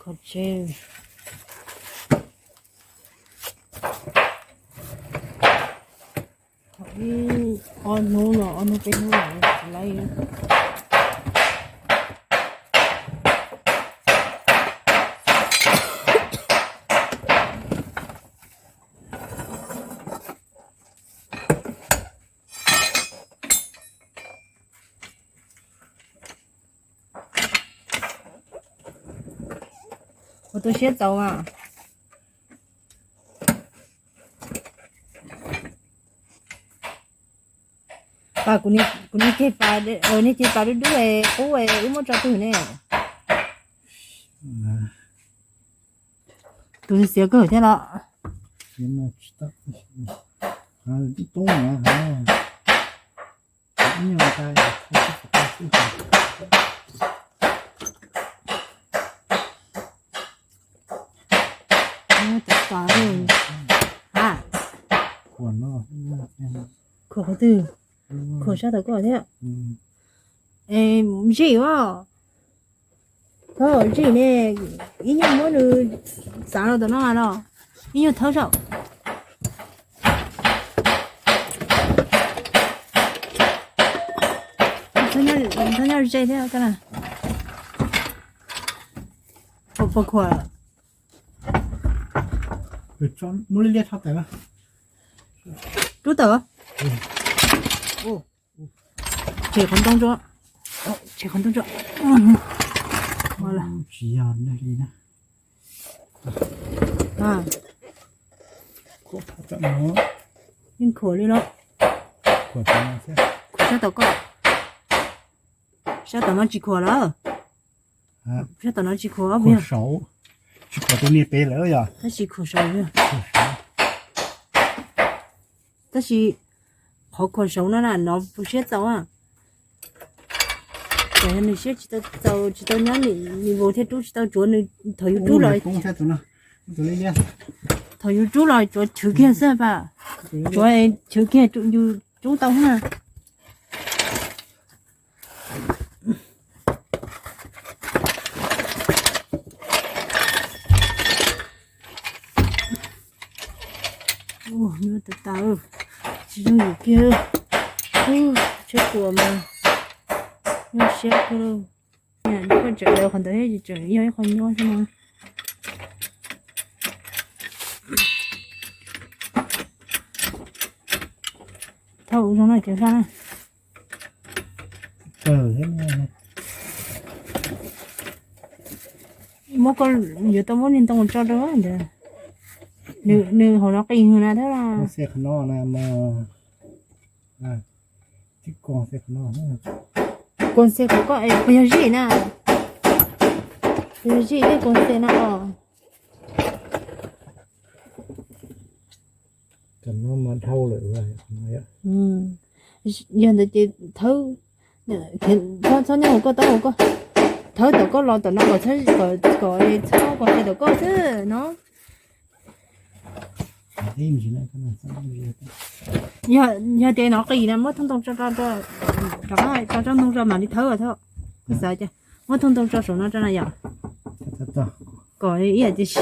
Kho tsheb. Ob hnub no, ob hnub peb hnub no tsis laib. Ua tu siab txaus mas. Pas, kuv niag ceg pas, niag ceg pas dub dub qub wb muab tso twg ne? Tus xiav kawg thiab los? Khuam qhov twg? Khuam sab tom koj thiab. Zij os. Thawb zij ne, ib nyuag muab nws xav los tom no los, ib nyuag thawb saum. Thawb nyob ze thiab. Puas khuam? Rub tawm. Tshem qhov ntoo tso. Tshem qhov ntoo tso. Tsis yog li na. Yeej khuam li los? Khuam sab tom koj. Sab tom no tsis khuam lawm. Sab tom no tsis khuam. Khuam saud, tsis khuam tus niag pem lawm yog? Tab sis khuam saud. Tab sis qhov khuam saud no na, nov puas siab txaus. Ces yog nws siab tsis tau txaus, tsis tau nyob, nws vus thiaj rub tsis tau, tsuav nws thaum yus rub los, thaum yus rub los tsuav chwv kiag xwb pas. Tsuav chwv kiag yus rub tau na. Nyuaj tas tas, tsis yooj yim kiag. Tsheb puas mas nyuaj siab kawg. Koj tseem daws qhov ntawd thiab, tseem yog ib qho nyuaj xwb no. Thauj zoo no ces npaj na. Muab koj yuav tau muab niag ntoo tso rau ntawd. Nws hauv no qis na thiab. Koos xes qhov koj, puas yog zij na? Puas yog zij tej koos xes na os? Yog ntawd ces thawb, txhob nyob hauv koj taub hau koj, thawb tom koj los tom no kom, kom txhob koos xes tom koj xwb no. Yog tias no qis na muab thooj ntoo tso, rov qab tso tsob ntoo tso mam li thawb thiab. Koj xav cas, muab thooj ntoo tso saum no tso na yom. Kom ib yam tias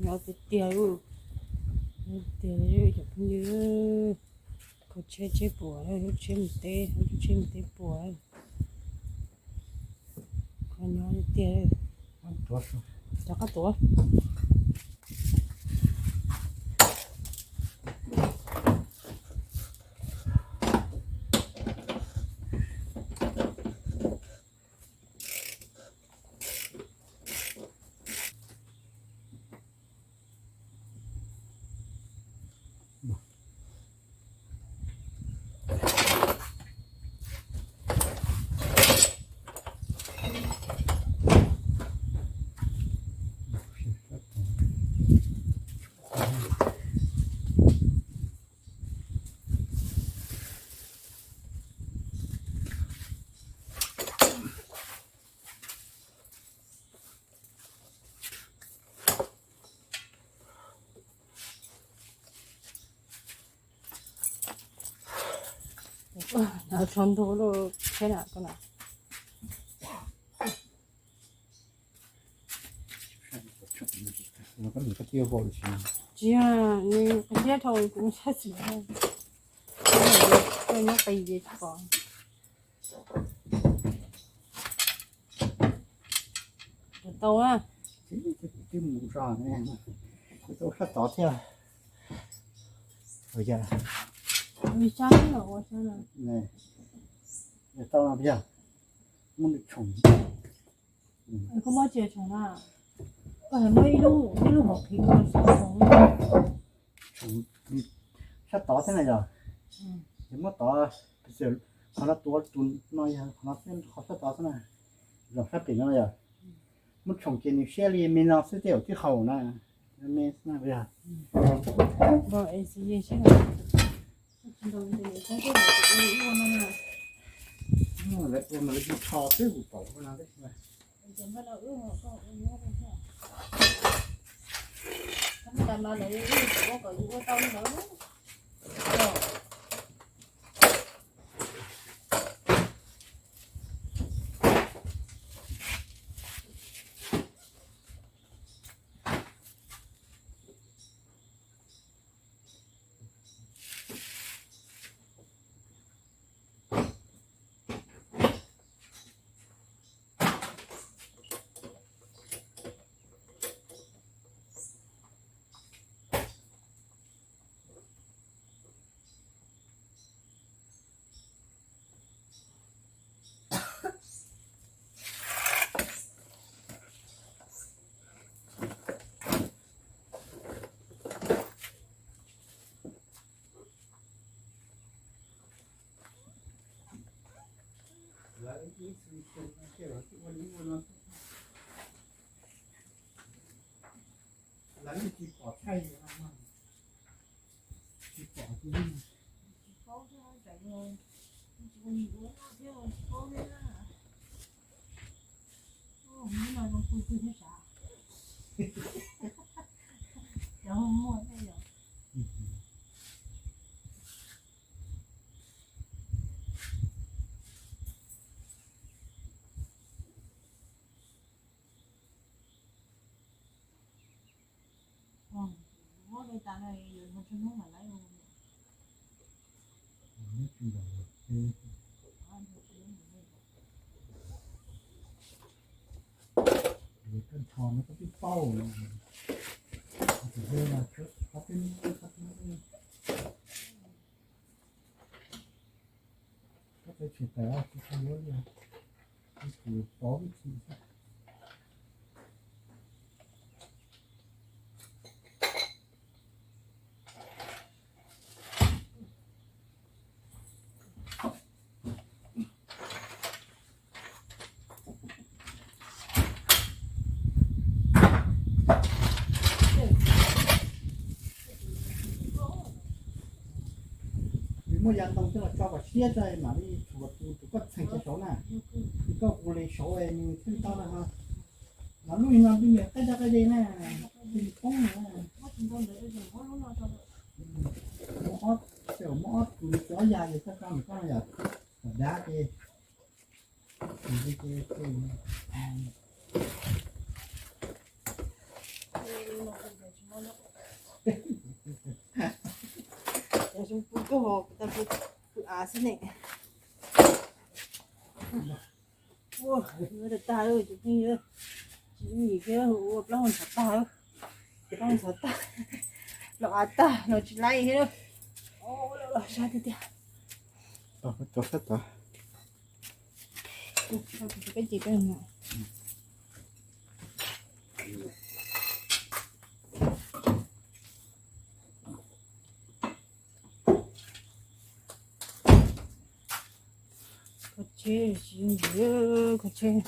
Nyob tiag tiag, tiag tiag cov phooj ywg, kho tsheb tsheb puas, lub tsheb mus teb, lub tsheb mus teb puas, kho nyob tiag tiag. Rov qab tuav. Nov tshua ntug lub thiab na koj na. Tsis yog, nws qhov thiab dhau kuv sab xis, koj nyob qis ces tsis pom. Tau na. Twb mus zog, tau sab tod thiab. Ua cas? Ua sab los ua sab no. Tau no yog muab nws tshoom. Koj muab tsis tshoom na. Koj hais muab ib lub, ib lub hom phiv koj tsis tshoom. Tshoom sab tod xwb na yog. Ces muab tod, qhov no tuav tus no yog qhov no xwb, qhov sab tod xwb na. Zog sab pem no yog. Muab tshoom ces nws siab li me no xwb tej zaum twb haum na. Me xwb na yog. Lawv ua mas lawv tsis tsho twb kuv pom ua no. Lawv tsis pom thaij li no, tsis pom tsis paub thiab, tsis ua ua no thiab tsis paub thiab. Hnub no zoo tu tu thiab sav. Cov muaj thiab yom. Muab li tas no yuav hnub tsawg hnub mam lawv. Koj nrho no koj twb paub, koj peb tsis tawm tsis tau yuav li, kuv pov vij thim xwb. Nws muaj yav ntoo coj los tso kom siab tso mam li tshuav tus koj txheem kiag saud na. Nws koj ua li saud nws thiaj li tau na. Los lub no twb me qab dab qab de na, twb poob na. Muab ob, muab ob tus li ob yas ces txoj kab nws koj yom, kom dab ces. Pw koj ho, kuv tas pw av xwb ne. Ua, yuav tag tag, tus phooj ywg, tsis nyim kiag, ua plaub hau ntxhov tag, plaub hau ntxhov tag, los av tag los tsis laib thiab. Los sab tiag tiag. Tau, tau sab tod. Tus peb ces peb no. Kho tsheb, kho tsheb.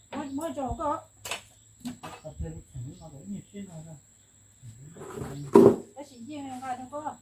Muab, muab tso koj. Tab sis yeej nqa rau koj.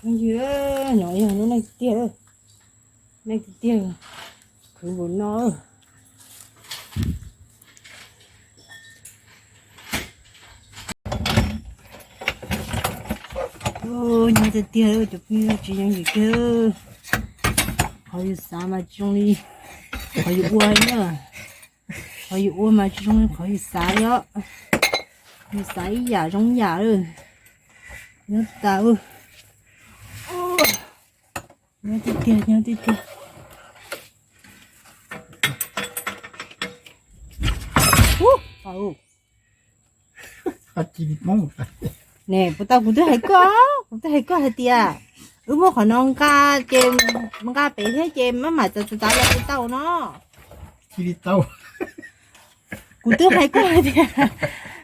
Phooj ywg, no yog lub neej tiag tiag, neej tiag tiag, khwv npaum no. Nyob tiag tiag cov phooj ywg, tsis yooj yim kiag. Qhov yus xav mas tsis zoo li qhov yus ua na. Qhov yus ua mas tsis zoo li qhov yus xav li os. Yus xav ib yam zoo ib yam lawm. Nyob tas, nyob tiag tiag, nyob tiag tiag. Ne, puas tau kuv twb hais koj, kuv twb hais koj hais tias wb muab qhov no nqa ces nqa pem thiab ces maj mam txav txav txav los puas tau no. Kuv twb hais koj hais tias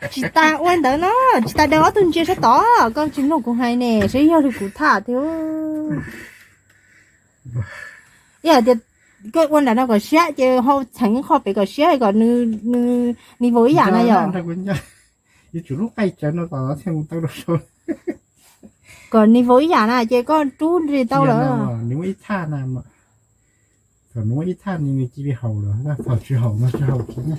tsis tas ua ntawd no, tsis tas daws ob tug ntsia sab tod, koj tsis mloog kuv hais ne, saib yog li kuv tham tiag. Ib hais tias koj ua nram no kom siab ces ho txheev qho pem kom siab kom nws, nws, nws vau ib yam na yom. Yuav tsum lub qaij tsawv no kom thiaj mus tau rau saud. Kom nws vau ib yam na ces koj rub nres tau lawm. Nws muaj ib thaj na, thaum nws muaj ib thaj nws cia li haum lawm, thaum tsis haum no tsis haum kiag na.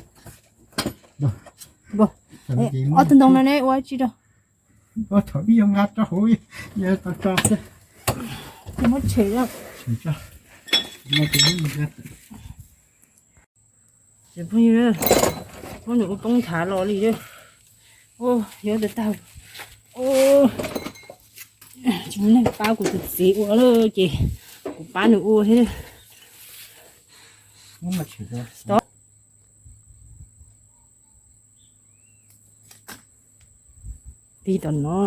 Ob tug ntoo no ne ua tsi rau? Thaum ib yuav nqa rau hauv, yuav tau tso xwb. Muab tshem. Ces phooj ywg, muab nws ua poob nthav los li. Yuav tag tag, tsis muaj neeg pab kuv tus txiv ua lawm ces kuv pab nws ua thiab. Tib tom no,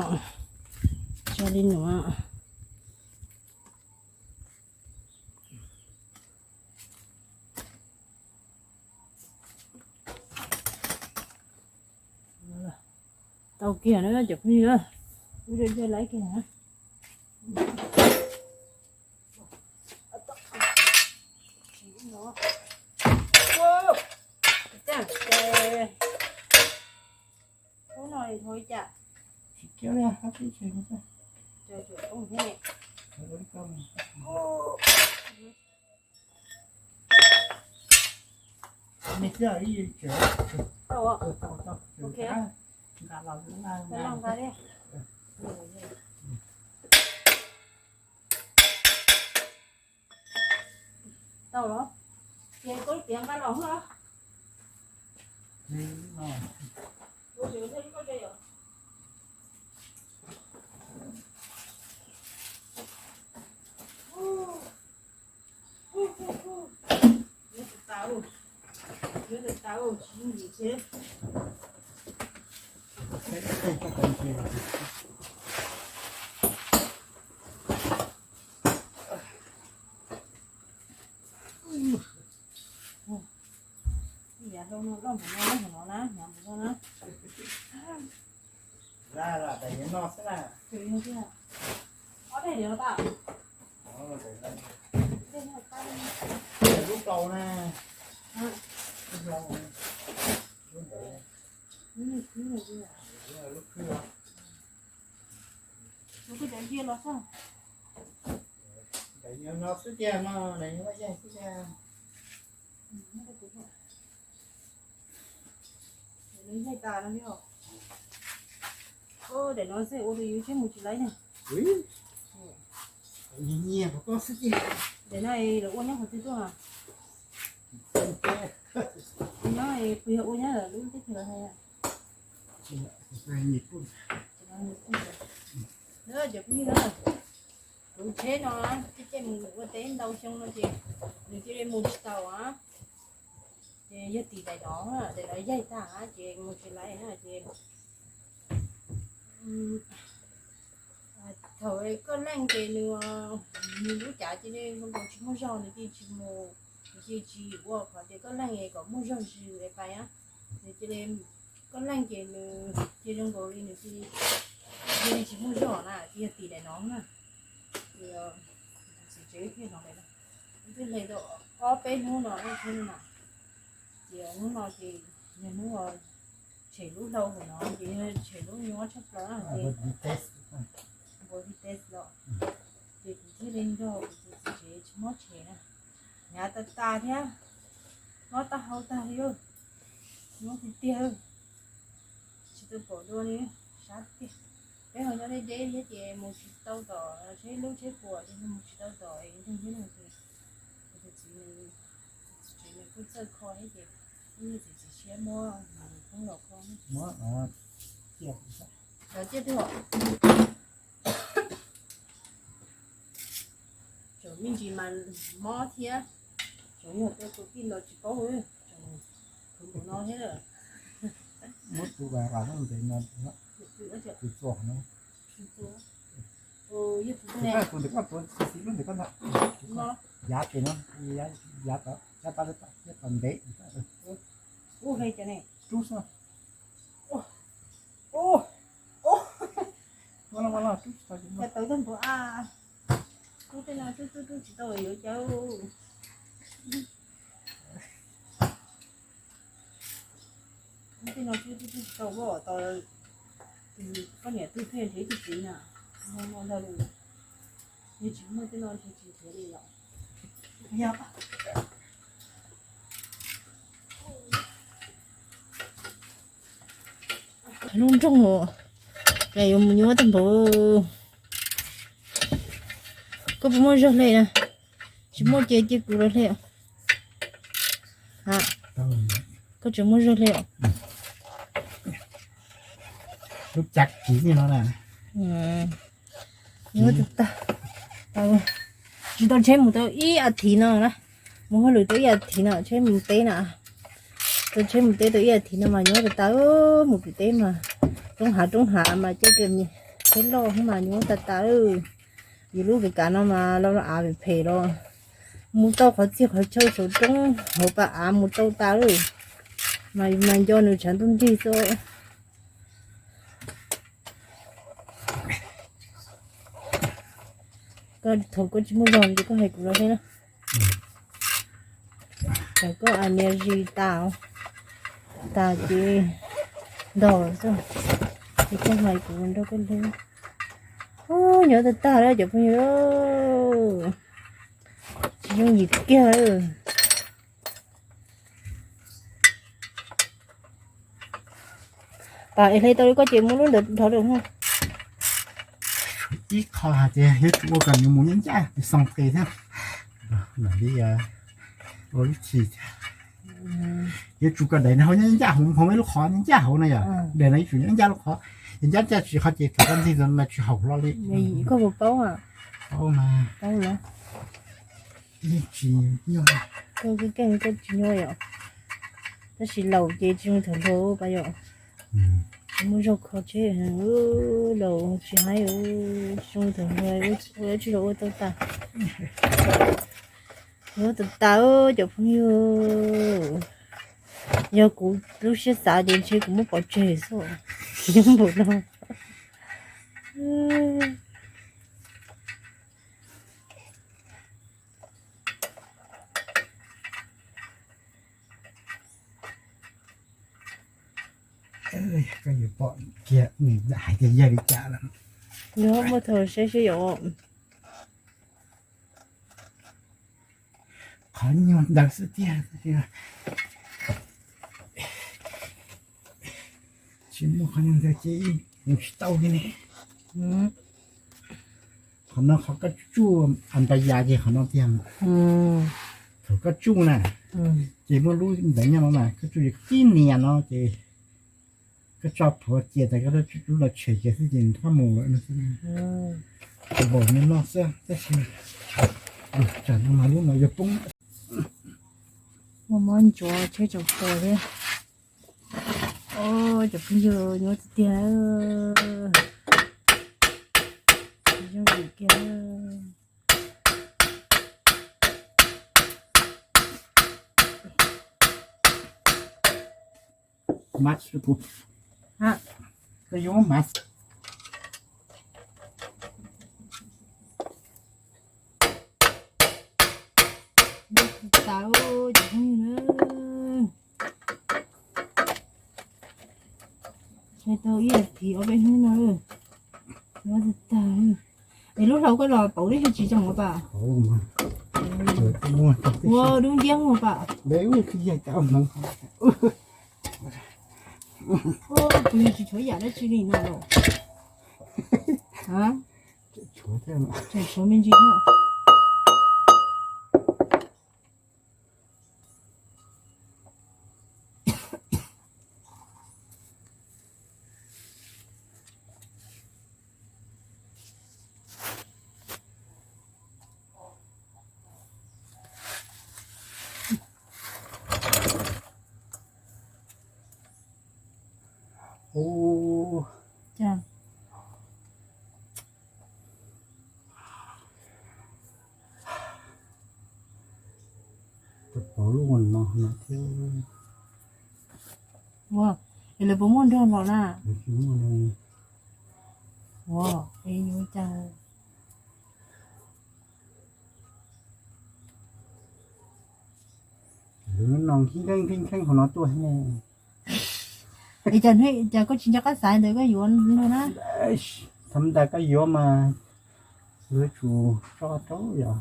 Yog li no. Tau kiag na cov phooj ywg, ua zoo laiv kiag na. Hnub no li cas? Tau los? Ces koj tiav nqa los hwj os. Yuav tus tau, yuav tus tau tsis yooj yim thiab. Ib yam dau no loj npaum no, loj npaum no na, hnyav npaum no na. Ob daim no tas. Lub rau na. Lub khwb. Kuv cov ntsia los xwb. Daim no xwb tiag no, daim no muaj yeej xwb tiag. Daim no yeej tas no li os. Daim no xwb ua rau yus siab mus tsis laib na. Nyiam nyiam puas koj xwb tiag. Daim no lawv ua nyob qhov twg tuaj? No puas yog ua nyob lawv lub teb chaws los? Cov phooj ywg na, kuv tsheb no caij caij mus ua teb ntau xyoo no ces nws cia li mus tsis tau a. Ces yog tim daim no, daim no yaig tag ces mus tsis laib na ces thaum koj leej ces nws, nws lub cav cia li zoo nkaus tsis muaj zog, nws cia li tsis mus, nws cia li tsis ua qhov tias koj leej kom muaj zog zis es pais a. Nws cia li, koj leej ces nws cia li zoo nkaus li nws cia li tsis muaj zog na, ces yog tim daim no na. Ces txiv tsev thiaj hnov daim no, twb hle tau ob peb hnub no thiab na. Ces hnub no ces yog hnub tshem lub hlau hauv no ces yog tshem lub nyuaj tshaj plaws na ces npua vi tes los ces kuv thiaj li nrog kuv tus txiv tsev tsis muab tshem na. Hnyav tas tas thiab, mob taub hau tag li, mob tiag tiag, tsis tau pom dua li, sab tiag. Peb ho nyob deb deb thiab ces mus tsis tau tom tsheb lub tsheb puam ces mus tsis tau tom es ntseeg thiab no ces kuv tus txiv nws, tus txiv tsev nws kuj txawj kho thiab ces kuj yog txiv txiv siab muab nws pheej los kho. Los ciaj twg os? Tseem me ntsis mas mob thiab, tseem yog tus tij los tsis paub, tseem khwv npaum no thiab lawm. Muab tus vas vas ntev no, tus txuas no. Tus ntawm koj tuav xis lub ntawm koj ntag. Yav tes no, yav tas, yav tas, yav tas ntev. Rub xwb. Ua, ua, ua, rub tsis tau, tawv tag npaum a. Rub tej no rub rub rub tsis tau yuav cawv. Tej no twb twb tsis tau, koj tau, poj niam twg thiaj nrhiav ib tug txiv na, no no ntag lus, yog tsis muaj tej no nrhiav tsis nrhiav li los. Lub nroog, yuav mus nyuaj tag npaum. Koj puas muaj zog hle na? Tsis muaj ces cia kuv los hle. Koj tseem muaj zog hle. Lub cav kiv no na. Tsis tau tsheb mus tau ib as thiv no na. Mus hauj lwm tau ib as thiv no tsheb mus teb na. Tau tsheb mus teb tau ib as thiv no mas nyob tas tas mus pem teb mas roob hav roob hav mas caij kiag Peb loj mas nyuaj tas tas lawm. Yus lub kev kav no mas loj loj av phem phem los mus tau qhov txhia qhov chaw saum roob hauv pas av mus tau tas lawm. Mas yus mas nco nws tshav ntuj nrig xwb. Koj thaum koj tsis muaj zog ces koj hais kuv los thiab na. Thaum koj a niam zis tas, tas ces ntog xwb, ces koj hais kuv nrog koj hlub. Ub, nyob tag tag lawm cov phooj ywg, tsis yooj yim kiag lawm. Pam es hle tau li koj ces muab lub ntawd dhov rau no. Ib qho hais tias yuav tsum ua kom nws mus ncaj ncaj xoo qis thiab. Ua lub chim thiab. Yuav tsum kom daim no hau ncaj ncaj hauv, hauv ib lub qhov ncaj ncaj hauv no yom. Daim no yuav tsum ncaj ncaj lub qhov, yog ncaj ncaj tsis qhov ces thaum koj ntxig ntawd mas tsis haum hlo li. Koj puas paub? Paub mas. Paub los? Yeej tsis nyuaj. Koj keej koj tsis nyuaj yom. Tab sis laus ces tsis zoo thaum hluas pas yom. Tsis muaj zog kho tsheb, laus tsis haib, tsis zoo thaum hluas, ua tsis los ua tau tas. Ua tau tas cov phooj ywg. Yog kuv lub siab xav ces ntshe kuv muab pov tseg xwb. Npaum no. Koj yuav pom kiag hais tias yog li cas lawm. Yog muaj thaum saib seb yom. Qhov nyuag ntawd xwb tiag. Tsis muaj qhov nyuag ntawd ces mus tsis tau li ne. Qhov no qhov koj tsuj a npa yas ces qhov no tiag. Thaum koj tsuj na, ces muaj lub ntawd nyob no mas koj tsuj tib nias no ces koj tso plhuav cia tas koj lub los tshem kiag xwb ces nws thob mus lawm no xwb. Npaum no xwb tab sis tsam no mas lub no yuav poob. Muaj mob ntsuav tsheb tsaus puas thiab. Cov phooj ywg, nyuaj tiag tiag. Zoo li kiag. Mas koj yuav mas. Tau cov phooj ywg, tau ib hais tias ob peb hnub no yuav tag. Es lub hlau koj los pauv tib si tsis zoo los pas? Ua dub nciab ua pas. Kuv yog tsis tshuav yam dab tsi li no los. Tseem tshuav me ntsis thiab. Ua, es lawv puas muaj nrog los na? Ua, es yuav cas? Lub no khib kheeb khib kheeb qhov no tuaj ne. Es cas, cas koj tsis nco qab xaiv ntawd koj yuav no na? Tham ntawd koj yuav mas yuav tsum tso rau yom.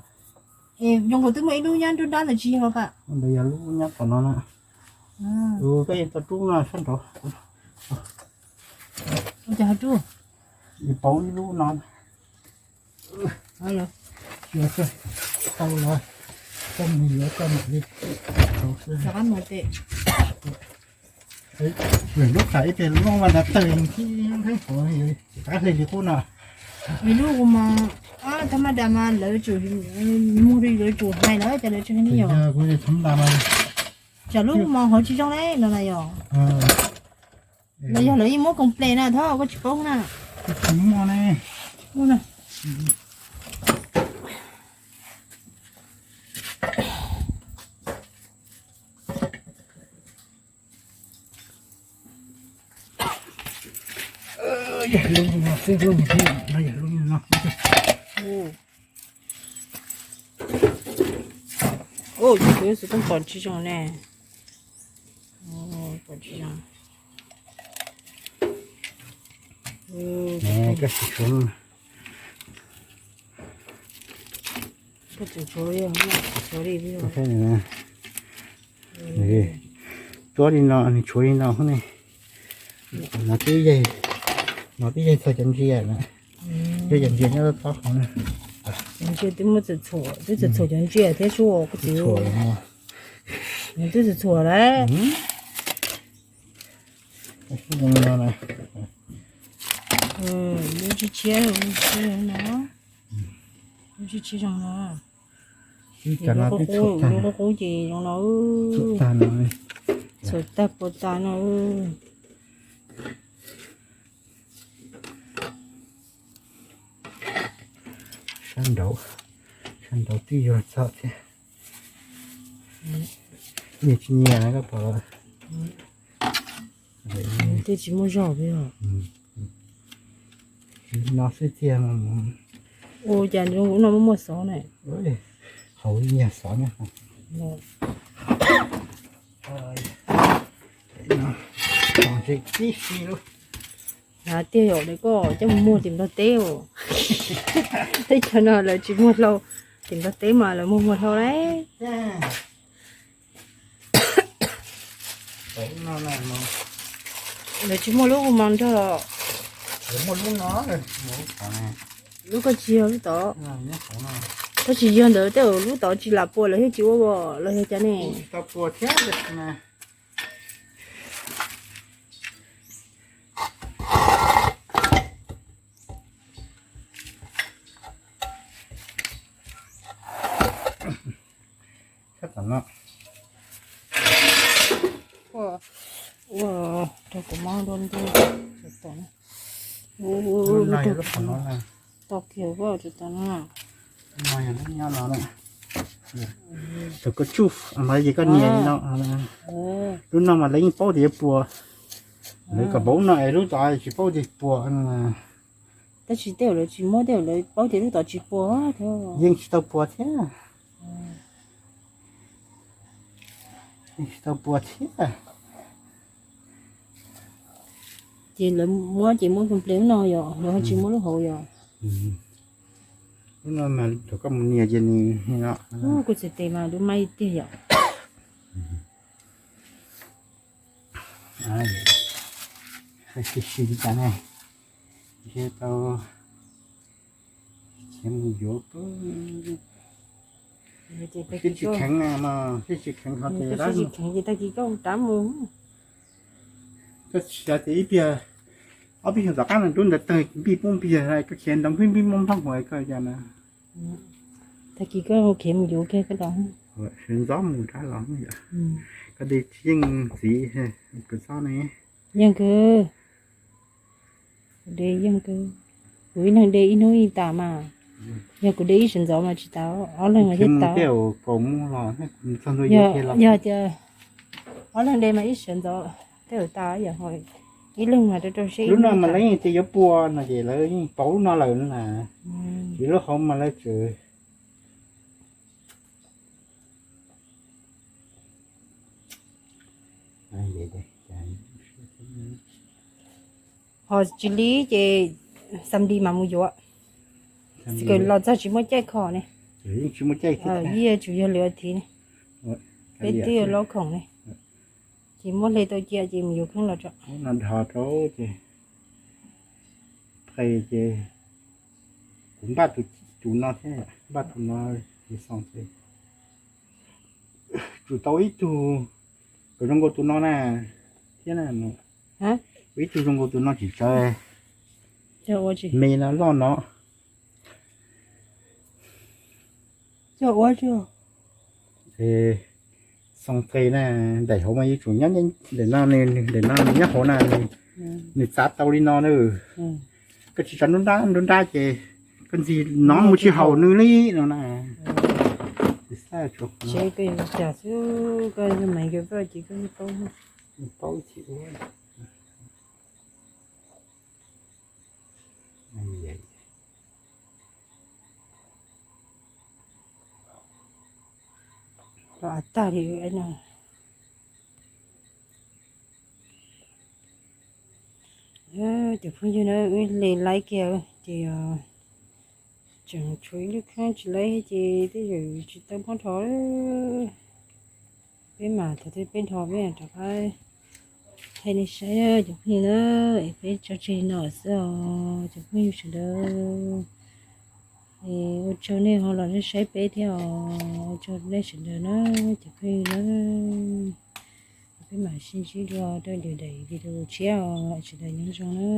Es zoo nkaus twb muaj ib lub nyob nruab nrab ntawd tsis yog los pas? Ntawd yog lub nyob tom no na. Koj yuav tau rub no sab nraud. Ua cas ho rub? Yuav pauv ib lub no. Tau los, koj mus yuav koj mam li. Rov qab mus tes. Lub qab ib pliag lub vaj nrad tawg ntheeb ntheeb qhov, qab hle li qub no. Vim lub hu mas, thab maj das mas lawv tsum, muag li lawv tsum hais lawm ces lawv tsis hais ne yom. Tsam lub hu mas hauv tsis zoo ne no na yom. Los yog lawv yeej muab koom ples na, thov koj tsis paub na. Tus mos ne. Ub na. Yog lub no xwb, lub no, yog lub no. Ub, kuv xav tau pom tsis zoo ne. Pom tsis zoo. Koj tsis tshuav, koj tsis tshuav li, tshuav li. Tuab li no, nws tshuav li no ne. No twb yeej, no twb yeej txog cov ntsia na. Yog cov ntsia nyob txob hauv na. Ntsia twb muab txhum txhum, twb txhum txhum cov ntsia thiab sub, kuv txiv. Nws twb txhum txhum lawm. Lub tshiab tshiab no, lub tshiab tshiab zoo no. Lub qub qub ces zoo no, txhum tag puas tas no. Sab nraud, sab nraud twb yuag txog thiab. Nyias tsis nyias na koj pom los. Twb tsis muaj zog li os. No xwb tiag. Ua cas no muaj muaj xov ne. Hauv nyiag xov na. Tib si lub. Hnav tiag yom, koj coj mus muag tim Nplog teb os. Teb chaws no lawv tsis muag hlau, tim Nplog teb mas lawv muag muag hlau lauj. Lawv tsis muaj lub hau mas nrog. Lub koj tsis yog lub tod. Tab sis yog ntawd tej zaum lub tod tsis lam pua lawv thiaj tsis ua los yog cas ne. Ua rau kuv mob dua ntuj. Tau kiag koj tsis tau na. Tus koj tsuj mas ces koj nias li no. Lub no mas lawv yeej paub tias yuav puas. Lawv kom paub no es lub tod tsis paub tias puas. Tab sis tej zaum lawv tsis muab, tej zaum lawv paub tias lub tod tsis puas. Yeej tsis tau puas thiab. Yeej tsis tau puas thiab. Ces lawv muab ces muab pliag lub no yom, lawv ho tsis muab lub hauv yom. Lub no mas thaum koj mus nias ces nws no. Kuv txiv tes mas lub maib tiag yom. Sib sib li cas ne, ntshe tau khiav mus yuav. Sib tsis kheev no, sib tsis kheev ho ces dab tsis kheev ces tag kis koj rov mus. Koj tsis xav tias ib pliag, ob peb xyoos tom qab no rub ntawd tawg npij poob npij, koj khiav ntawd npij npij poob nplooj hauv koj yog na. Tag kis koj khiav mus yuav kiag koj los. Sawv ntxov mus rov los yom. Koj de yeej ntxiv, kws txhob ne. Yeej kawg. Kuv de yeej kawg. Kuv ib leeg de ib hnub ib tas mas. Yog kuv de ib sawv ntxov mas tsis tas, ob leeg mas thiaj tas. Yog tias ob leeg de mas ib sawv ntxov tej zaum tas, yog ib leeg mas rau rau siab. Lub no mas lawv yeej tias yuav pua no ces lawv yeej pauv lub no lawm na. Ces lub hauv mas lawv tseem Ho tsis li ces xam li mas mus yuav. Los txog tsis muaj caij kho ne. Yeej tsum yog lwm thiv ne. Peb twb yog lob khoom ne. Ces muab hle tau cia ces mus yuav kheeb los tso. Dhos rau ces qe ces kuv npaj tus no thiab, npaj tus no xoo ces tsum tau ib tug kom zoo nkaus tus no na thiab na. Ib tug zoo nkaus tus no tsis tsawg, me no loj no. Xoo qe na, daim hauv mas yuav tsum nyob, daim no, daim no nws nyob hauv na, nws txav tau li no na. Koj tsis tso nruab nrab, nruab nrab ces koj ntxig no mus tsis haum nws li no na. Tsis xav tsev koj yuav cas xwb, koj yog Maiv Nkawd Vaj ces koj yeej paub. Paub tsis ua. Los tag li no. Cov phooj ywg na, wb li laib kiag ces tseem tshuav ib lub kheeb tsis laib ces tej zaum tsis tau muab nrho. Peb mas thaum twg peb nrho peb rov qab thaij nej saib cov phooj ywg na. Es peb tso tseg li no xwb os cov phooj ywg sawv daws. Es ua tsaug nej ho los saib peb thiab os, ua tsaug nej sawv daws na cov phooj ywg na. Peb mam sib ntsib dua rau daim video tshiab os, sawv daws nyob zoo na.